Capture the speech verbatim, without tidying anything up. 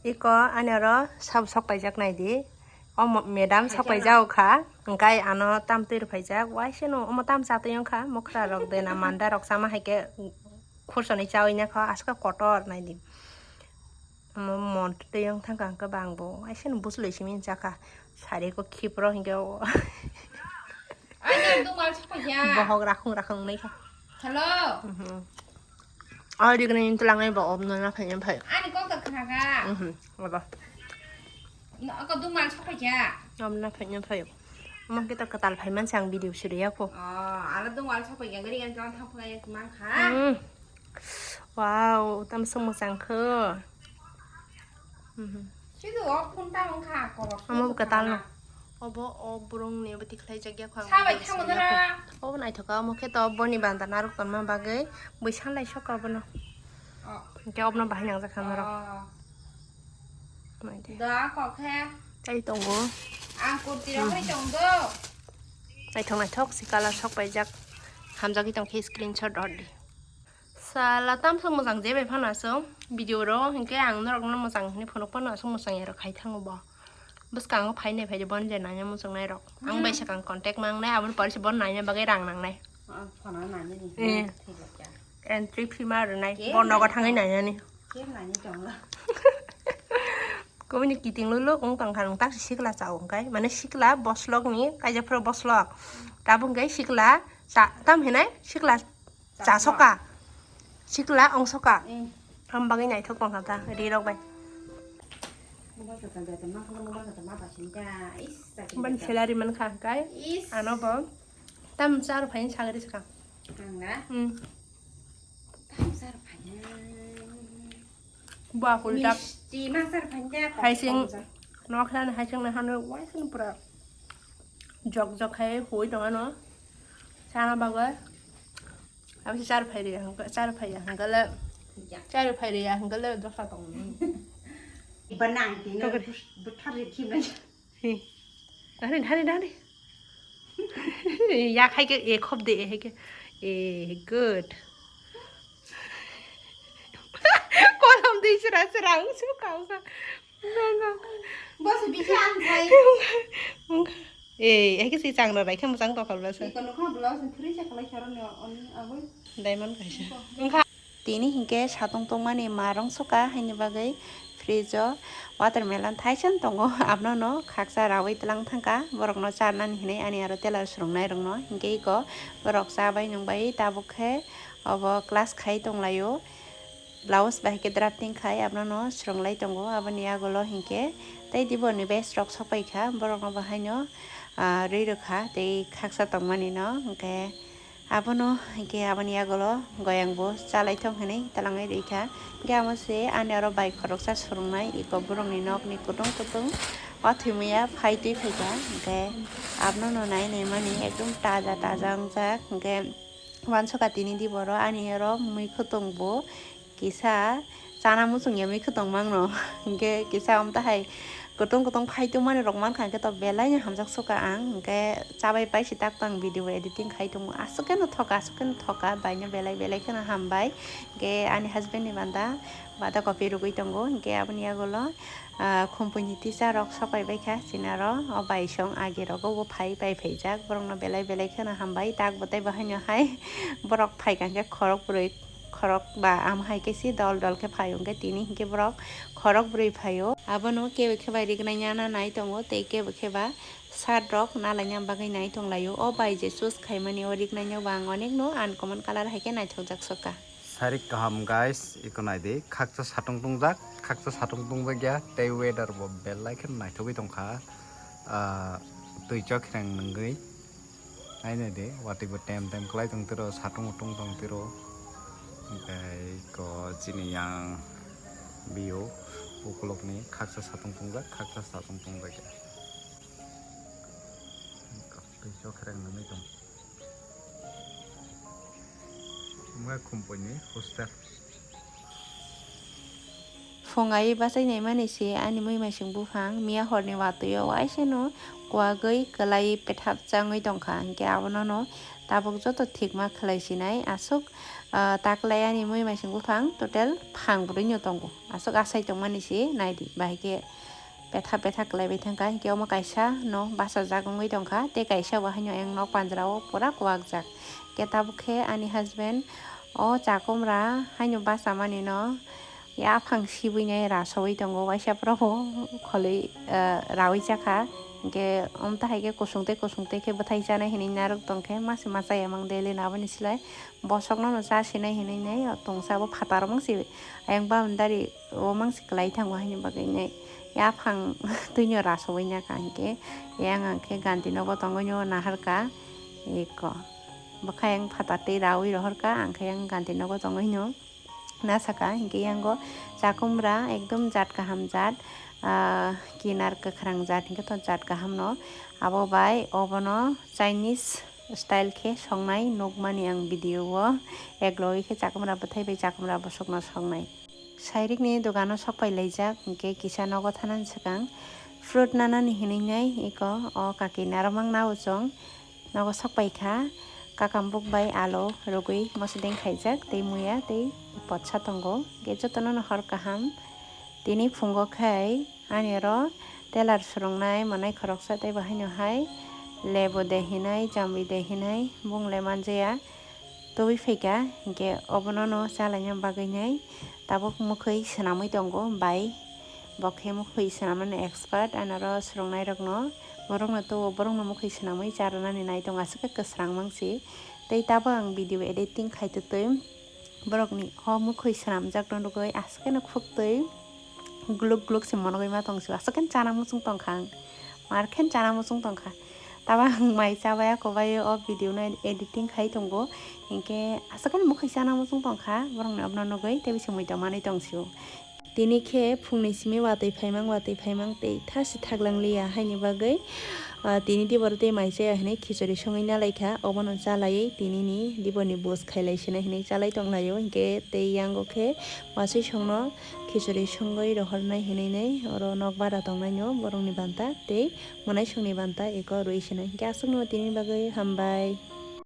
Iko ani oro sabo sok paijak nai di. Omo madam sok paijak kha. Hwnkhe ano tam twi rw phaijak. Waisano omo tam cha twi wng kha. Mokra rok de na manda rok chama hai khe khurchoni chawi na kha. Aska kotor nai di. Omo mon twi wng thang kha hwnkhe bang bo. Waisano busloi simi cha kha. Sari ko khipro hwnkhe o. Ani ang tungma sok paijak. Bohok rakhung rakhung nai kha. Hello. Mhm. Ari gani tulang ai ba obno na phai phai. Ani kok ta khna kha. Mhm. Aba. No, ako dungmal sok paikha. Obno phai phai. Mo kita katal phai man sang video suri ya ko. Oh, ala dungmal sok paikha gari gan kan thang phai man kha. Hmm. Wow, tam sung mo sang kho. Mhm. Chidu o phun ta wng kha ko. Amo katal no. Obo o burung ni obo tikhlai jak ya khang. Sabai tamo dara. Obo naithok ka omo khe to boni banda narok tonma bagwi bui sanlai sok ka bono. Oh. Hwnkhe obno bahai nangjak kha norok. Oh. Naidi. Da kokhe. Tai tongo. Ang kurti rok bai tong do. Naithok naithok si colour sok paijak. Hamjagwi tongkhe screenshot rwdi. Sala tamsok mwchang je bai phano aswk video ro hinkhe ang norok no mwchang hinwi phunuk phano aswk mwchang ya rok khai thango bo. Bwskango phai nai phai de bon je nanya mwchang nai rok. Ang bai sakang contact mang nai aboni pore se bon nanya bagwi rang nang nai. Ah, phano nanya ni. Eh. Thik ya. Entry fee ma rwnai. Ke bo nogo nai thangwi to. Nanya ni. Ke nanya tong la. Kobini kiting luluk wng tong kha nwng tak sikla cha wng kai mane sikla boslok ni kaisa phuru boslok. Tabuk hwnkhe sikla cha tam hinai sikla Chasoka. Sikla ongsoka. Eh. Ham bagwi naithok tongkha ta ri rok bai. Mobile kwtal jata ma khana mobile kwtal ma basing ja. Is, sakit. Ban salary man kha kai. Is. Ano bo. Tam char phain sagri saka. Ang na? Hmm. Tam char phain. Ba hul dak. Misti ma char phain ja. Haising. Nokhlani haising na hanu waising pura. Jok jok khai hui tong ano. Sana bagwi. Abo se char phai ri hangka, char phai ya hangka le. Ya. Char phai ri ya hangka le dosa tong. Iba nang tini. Toke. Bus-, buthar ri khimna. He. Dani, dani, dani. Ya khai ke e khop de, e hai ke. E, good. Kolom de sira sira ang su kau sa. Boss, bisi ang khai. Eh, eh, kisi chang rai khe mwchang tokol basa. Iko nokha blouse ni free se kalai saro ni on aboi. Diamond kaisa. Tini hinkhe satung tongmani marong soka haini bagwi fridge o watermelon thaisa tongo, abno no khaksa rawi tlang thangkha, borok no charnani hinwi ani aro telar swrwngnai rok no hinkhe iko borok chabai nungbai tabuk khe obo class khai tonglaio. Blouse bai khe drafting khai abono no swrwnglai tongo, aboni yagulo hinkhe tei diboni best rok sokpai kha, borok no bo haino, ah, rwi rwkha tei khaksa tongmani no, hinkhe abono hinkhe aboni yagulo goyang bo chalai thok hinwi twlangwi rwi kha. Hinkhe amo se ani oro bai khoroksa swrwngnai iko borokni nokni kutung kutung o thwimwi ya phai twi phai kha, hinkhe abono no nai nai mani ekdom taja taja wngjak, hinkhe Uansukha tini di boro ani oro mui khutong bo kisa chana muchung ya mui khutong mangno. Hinkhe kisa amtahai kutung kutung phai tongmani rok mankha, hinkhe to belai no hamjak sukha ang. Hinkhe chabai paisi tak tang video editing khai tongo. Aswk khe no thoka, aswk khe no thoka, baino belai belai kheno hambai. Hinkhe ani husband ni banda bada kopi rwgwi tongo. Hinkhe aboni yagulo Ah, khumpui ni teacher rok sopai bai kha chini aro o bai song agi rogo bo phai pai phaijak, borok no belai belai kheno hambai, tak bo tei bo haino hai borok phai kha khe khorok brwi, khorok ba am hai khe si dol dol khe phai o, hwnkhe tini hinkhe borok khorok brwi phai o. Abono kebo khe bai rignai ya na nai tongo tei kebo khe ba shirt rok na laina bagwi nai tong lai o. O bai je choose khai mani o rignai no bo ang onek no uncommon colour hai khe naithok jak sokha. Sarik kaham guys, iko nai di, khaksa satung tungjak, khaksa satung tungjak ya, tei weather bo belai khe naithogwi tongkha, ah, twi chokhreng nungwi. Nai nai di, watwi bo tem tem kwlai tong tiro, satung tung tong tiro. Hwnkhe iko chini yang view, ukulukni khaksa satung tungjak, khaksa satung tungjak ya. Twi chokhreng nungwi tong. Wngkha Khumpui ni hostel. Phung ai bachai nai mani se ani mui maising buphang miya horni watwi o waisa no Kuagwi kwlai pethak changwi tongkha, hinkhe abono no tabuk joto thikma khwlai sinai. Aswk, ah, taklai ani mui maising buphang total phang brwi no tongo. Aswk asai tongmani se naidi, bahai khe petha petha kwlaibai thangkha, hinkhe omo kaisa no bachajak wngwi tongkha, tei kaisa bo haino ayang nok panjra o pura kuakjak. Hinkhe tabuk khe ani husband o chakumra haino bachamani no yaphang sibui nai rasowi tongo, waisa phoro bo kholwi, eh, rawi chakha. Hinkhe omtahai khe kusung tei kusung tei khe bwthai chanai hinwi narwk tongkhe, mase ma chaya mang daily no aboni slai bosokno no cha sinai hinwi nai tongsa, abo phataro mang se ayang boundary o mang se kwlai thango haini bagwi nai yaphang twino rasowi naka. Hinkhe yang ang khe ganti nogo tongwi no naharka eko bwkha yang phatar tei rawi rohorka, ang khe yang ganti nogo tongwi no nasaka. Hinkhe yango chakumra ekdom jat kaham jat, ah, kinar kwkhwrang jat, hinkhe to jat kaham no. Abo bai obono Chinese style khe songnai nukmani ang video o, ek logi khe chakumra bwthai bai chakumra bosokno songnai. Sairikni dogano sokpai laijak, hinkhe kisa nogo thanani swkang fruit nanani hinwi nai eko o kaki narwkmang nao chwng. Nogo sokpai kha, kakambuk bai alo rwgwi moso deng khaijak tei muya tei potsa tongo. Hinkhe jotono no hor kaham. Tini phungo khai ani oro telar swrwngnai mwnai khoroksa tei bo haino hai lebu de hinai, jambi de hinai, bung le manjaya. Tubui phaikha, hinkhe obono no chalaina bagwi nai tabuk mwkhwi swnamwi tongo bai. Bo khe mwkhwi swnamnani expert, ani oro swrwngnairokno, borokno to, borokno mwkhwi swnamwi cha rwnani nai tongo, aswk khe kwsrang mang se. Tei tabuk ang video editing khai twtwi borokni o mwkhwi swnamjakno nugwi aswk kheno khuktwi gluk gluk se monogwi ma tong se, aswk kheno chana muchung tongkha ang, mar kheno chana muchung tongkha. Tabuk ang mai chabaya kobai o video no editing khai tongo, hinkhe aswk kheno mwkhwi chana muchung tongkha borokni obono nugwi, tei bisi muitom manwi tong sio. Tini khe phungni simi watwi phaimang, watwi phaimang tei thasi thaklang liya haini bagwi, ah, tini dibor tei mai chaya hinwi khichuri songwi nalaikha, obono chalaiwi tinini diborni bus khailai sinai hinwi chalai tonglaio. Hinkhe tei yango khe waswi songno khichuri songwi rohornai hinwi nai oro nok bara tongnaino borokni banta tei mwnaisongni banta eko rwi sinai. Hinkhe aswkno tini bagwi hambai.